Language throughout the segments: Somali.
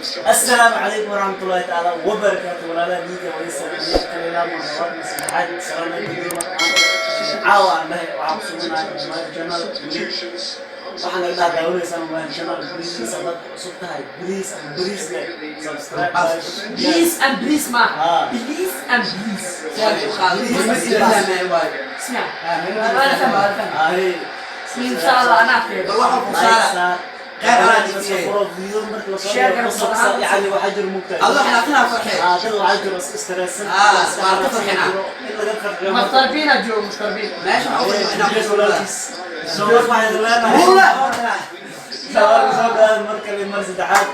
Assalaamu calaykum waraxmatullaahi tacaala wabarakaatu. Walaalaha dhiiga waysa kaleelaa marlabaad masaddexaad salaamay gudooma caawa aan dhahay. Waxaa ku suganahay Mobile Channel weli. Waxaan naga dhaha daawanaysaa Mobile Channel gudihiisa. Dad cusub tahay, please and please le subscribe. Please and please ma. Ah. Please and please. اسمع، انا فاهم، انا فاهم. Ay. ان شاء الله انا في Bal waxaan ku saara. Khayr Allah idin furo video marka la soo Share kana dhigo, soo yani waxaa jiro mugtahay. Adoo xanaaqinaa farxee. Dad waxaa jiro stress-san. Ah, waa ka farxinaa. In laga farxiyo. مغتربين جو مغتربين. Meesha waxaa u inaan ku soo walaalkiis soo waxaan leenahay Hula. soo soo gaar mar kale, mar saddexaad.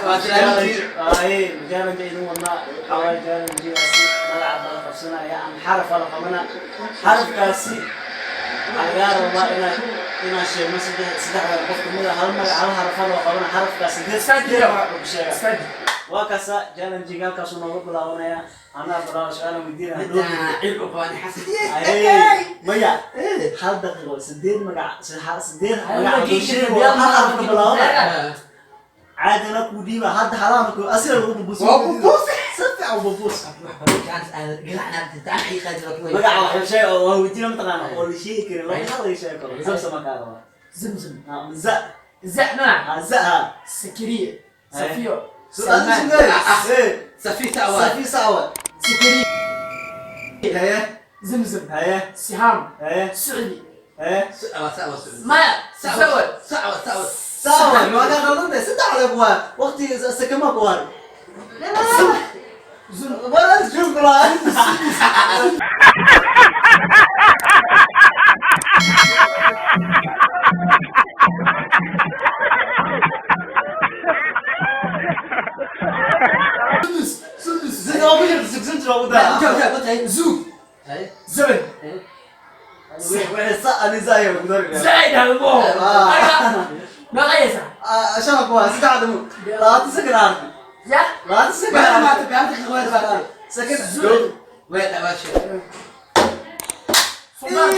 Waa tilaamintii. Ay challenge idin wadnaa. Waxaa waaye challenge-gaasi magaca baa la qabsanaya ama xaraf baa la qabana. Xarafkaasi waxaa lagaa rabaa inaad sheegno saddex saddexda qof kamid a hal magac, hal xarafa loo qabana. Xarafkaas sideed sideed magac uu ku sheegaa. استنى. Waa kaasa challenge-ga halkaasuu nooga bilaabanaya. Anaa bilaaba, su-aalan weydiinaya. Midaan cil u qabaan xasan. Ay, maya, hal daqiiqo sideed magac, sideed magac hadduu sheego hal xaraf ka bilaabanaya. Caadana kuu dhiiba hadda halaana ku asira lagu bubuus. Waa bubuus. Si fiican u bubuus. Chance aan galacna taan xaqiiqa jiro. Magaca waxa sheeg oo waa weydiina mataqaana oo la sheegi karin, lama hadla sheegi karo. Zamzam ma kaa rabaa. زمزم. Ah, za. زعما. Ah, za ha. سكرية صفيو. Su'aal. سلمان. Sugay. Safiita waa. Safi sawa. سكرية. Haye. زمزم. Haye. سهام. Haye. سعدي. Haye. Sawa sawa sawa. ما زود. Sawa sawa. Sawa waa ka qaldantahay. Saddex leeb waa waqti sakama ku har wala shukla. Sida ugu jirta sugsan jira ugu daa. زوج. Haye. زمن. Wixii sa ani sa ayaa ku dari. زايد هذا مو آه. ما غيسها. Shan ku waa saddex damo 20 sakan arki. يا 20 sakan. Baa ma tabi anta khawar. Sakan. Way dhawaashay. سلطان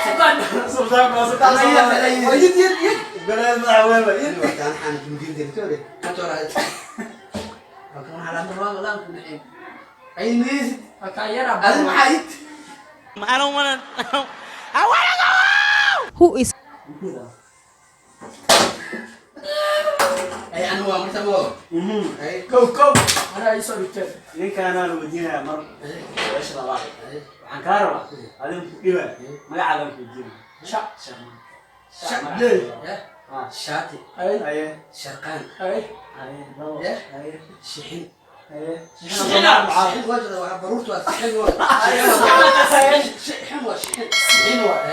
سلطان. Sultaan waa sultaan. Ay, yid yid yid balaad madaxweyne yid. Kan xan mudiir director. Ka toora. Halkan waxaa la rabaa la ku dhigay. Ay niis. كايرا. Adigu maxaa yid? Who is Ay anu waa marta mo. Ay. كو كو انا يسوي الكلب. Ninkaanaan weydiinaya mar su-aasha labaad. Waxaan kaa rabaa adiga ku dhiba magacaadan ku weydiinaya. شا. Sha. Ya. Shaati. اي. Haye. Sharqaan. اي. Haye, labo. Ya. Haye. Shixin. Haye. Shixina. Shixin waa jira, waa baruurtu waa shixin waa. Shixin waa shixin. سحين واحد.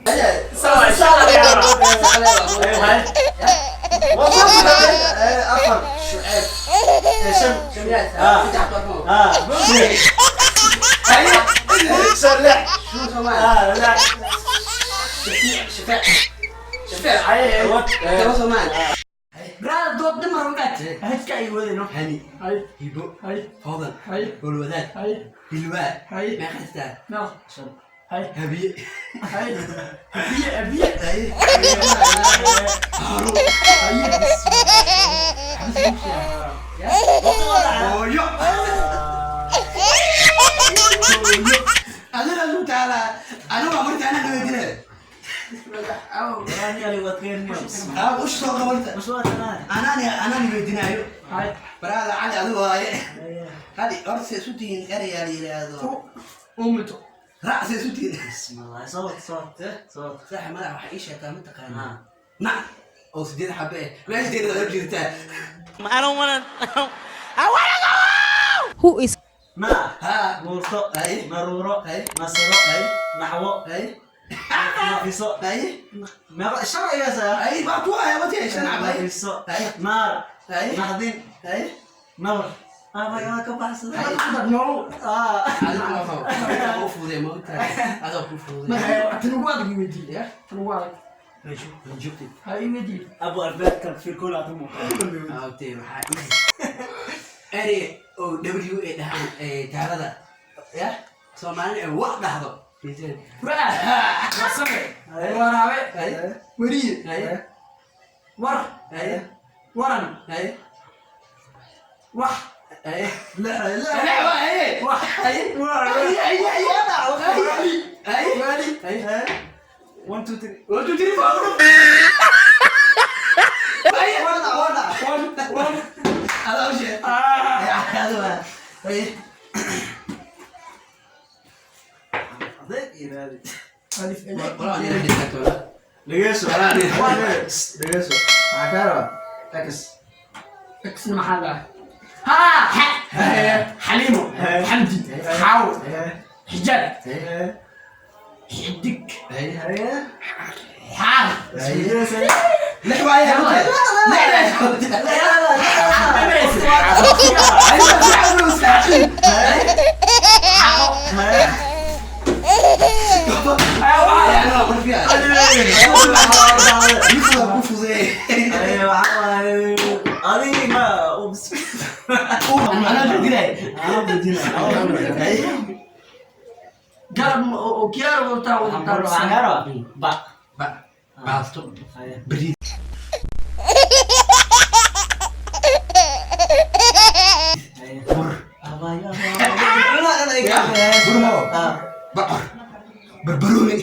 Ay. سوا سوا. Haye. Afar. Shucayb. Shan. Shan. Ah. Saddex barmo. Ah, haye, shan, lix. Shuu Soomaali. Ah, lix. Shafiic, Shafiic. Shafiic. Haye, wad. Taba Soomaali. براد دوب دمر وقت هتك اي ودنو. Hani. اي. Hibo. اي. Hodan. اي. Howlwadaag. اي. Hilwaa. Hay. Meeqa haystaa? نعم. Shan. اي. Habiye. اي، ابيع ابيع. Haye. Haru. Hooyo. Hooyo. Adina lagu taalaa. Anigu waa marta anaa dhaweydinaya. Aa, ush soo qabarta. Anaani weydinaayo. هاي. Baraada Cali adigu waaye. Cali, horta see isu tihiin erayaa la yidhaahdo. امته. Raac see isu tihiin. Bismillah, soo soo soo. Saaxib madax waxaa ii sheegtaa mataqaanaa. Nac oo sideed xabe eh. Meesha deeda hor jirtaa. Who is Ma. Haa. Nuurto. Haye. Naruuro. Haye. Nasro. Haye. Naxwo. Haye. Nafiso. Haye. Meeqa shan ayaasa? Haye, baa ku haya wati shan xabe. Haye. Nafiso. Haye. Naar. Haye. Naxdin. Haye. Nabar. Aba ka baxsaday. نو. Ah. Adigu waa qabo. Adoo ku fududay ma ogtahay? Adoo ku fududay. ما تنوادك يودي. Ya? تنوادك. Ma joogtid? هاي يودي. Abu albaabkan firkool aad u muuqato. Aawtee waxaa ii erey oo W ay dhahaan ee gaalada. Ya? Soomaalina ay wa dhahdo. وسمع ورابع. Haye. وريه. Haye. ور. Haye. Waran. Haye. Wax. Haye. La la. Haye haye. Wax. Haye. Haye haye haye. Haye. Wali. Haye. 1 2 3. 1 2 3 4. Haye. Wada wada. One one. Adaa u sheeg. Ah. Adaa. Haye. Adeeg iraadi. Alif. Walaa ani dhigto. Dhegeyso. Walaa ani. Dhegeyso. Waxaa kaa rabaa X. X maxaa dhahay? Ha. Haye. Xaliimo. Xamdi. Xaawo. Xijaab. Haye. Xidig. Haye. Haye. Xaar. Isweydiinaysa. Lix waaye. Lix. Haye, waxaa waaye adiga ma ubs. Anaa bedinaa. Garab okiyaal wataa Waxaa wataa. kaa rabaa ba. Haye. Haye. Abaay, abaay. Ah. بربروني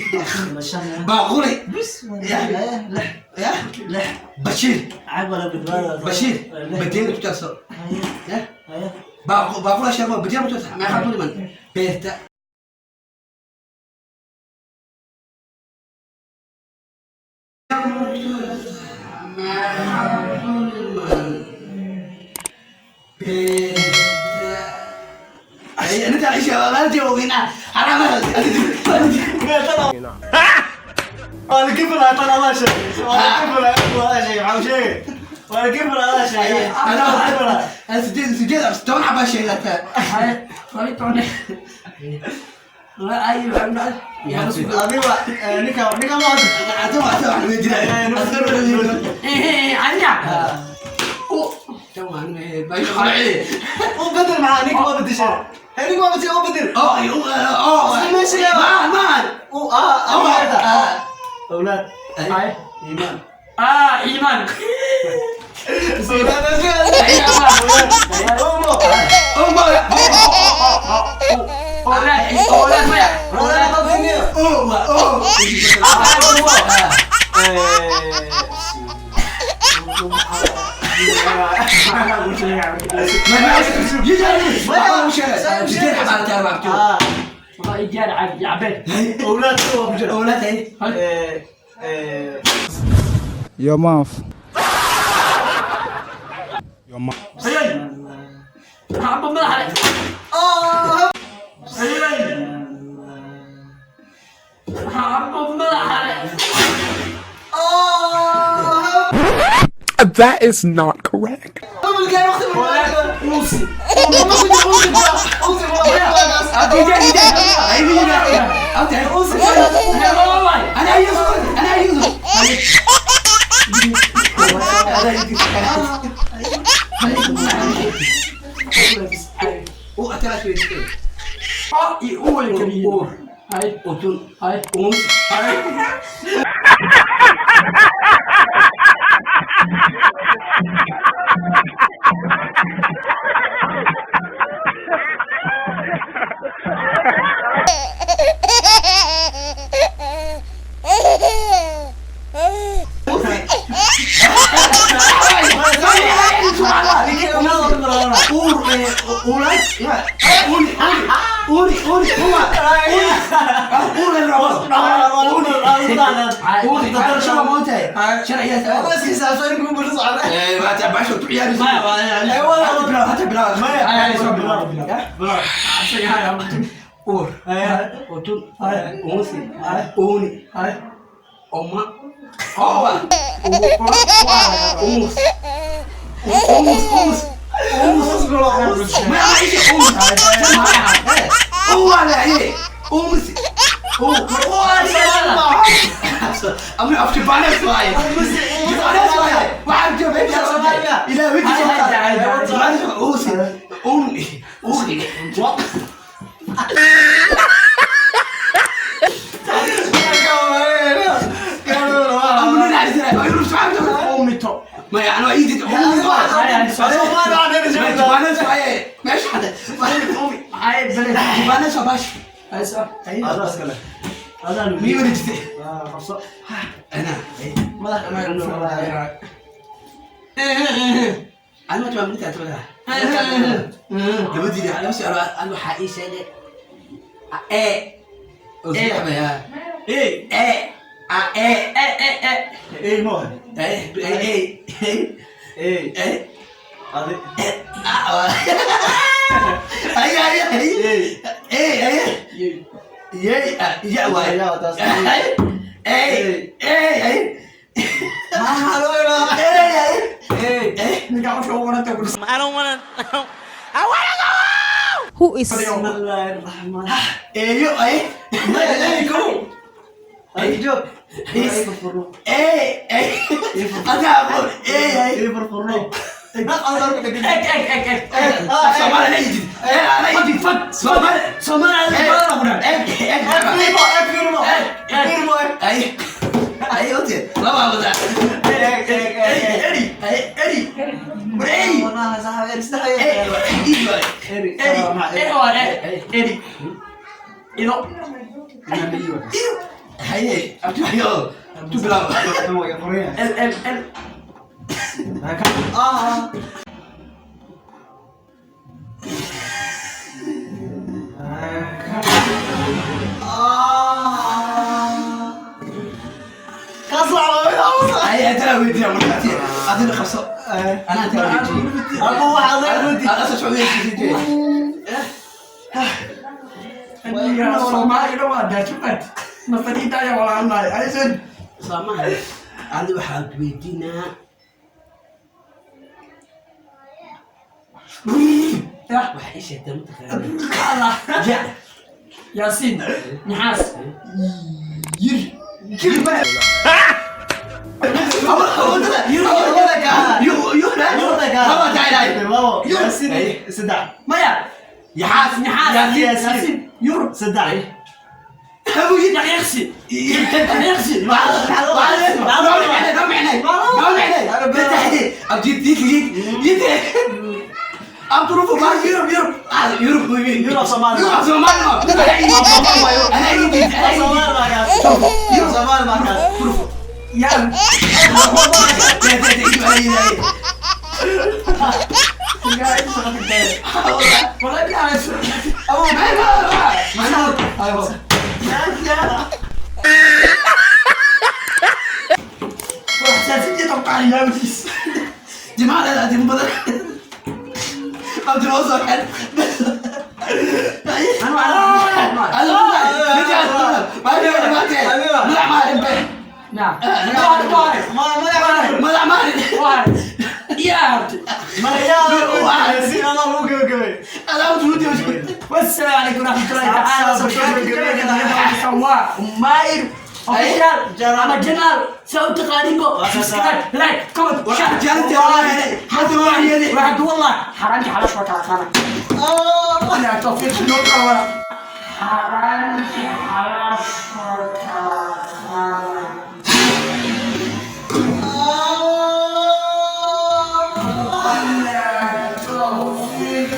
Mashan. باقولي Bis. Haye, lix. يا Lix. بشير Cag wala badbaado. بشير Lix. بديل بتاع Haye. يا Haye. باقول شيء بديل بتاع ما يحطوا من بيرتا انت عايش ما جاوبنا حرام. Waa la kifilaa tan adaa sheegay. Waa la kifilaa adaa sheegay. Maxaa u sheegay? Waa la kifilaa adaa sheegay. انا انا سجلت سجلت toban xabaa sheegataa. La ay waxaan dhahay. Adiga ninka ninka ma hadda. Ata waa wax ma jiraan. Eh aniga. Tawan bay qalci. U bedel maxaa ninka waa bedeshay. Hey, ninka waa bedeshay, u bedel. Oo oo Meesha ma ma. U ah ah. Awlaad. Ay. Iimaan. Ah, iimaan. Awlaad. Umo. Oo ma Awlaad, awlaad maya. Awlaad qabsiniyo. oo ma oo. Ma ma yijani ma u sheegay sideed xabaa taa waa. Ah, Waa ijaar caadi cabeen. awlaad waa ku jira. Awlaad ay. Eh eh Your mouth. Your mouth. Hayay. Haba madaxa leh. Hayay. Haba madaxa leh. That is not correct. Uusi. Yijani ay yijani. Anta Wallahi. انا يوسف انا يوسف. O iyo u way kaliya. Hay. Hay. Hay. Umito. ما يعني ايدي ماشي حدا جبانا شباش مين ورجتي انا انا ما تبغى تقولها لابد على بس انا حقيقي ايه ايه ايه ايه ايه ايه ايه مو ايه ايه ايه ايه ايه هذه اي اي اي اي اي يا واي اي اي اي I don't wanna I wanna go. Who is بسم الله الرحمن ايوه اي ايه كو اي جوك اي اي انا اقول اي اي ايه فرفرنو أنا waxaan weydiinaa waxa ii sheegtaa mataqaanaa yaasiin naxaas maya yaxaas naxaas yaasiin yurub yaqyaqsi yaqyaqsi والسلام عليكم ورحمة الله تعالى وبركاته. وماير official ama channel saa u taqaaniinbo subscribe like comment share waxaad wallah xaraanti xalash waa kala qaana لا توفيق حرامتي حلاش waa kala qaana. لا توفيق.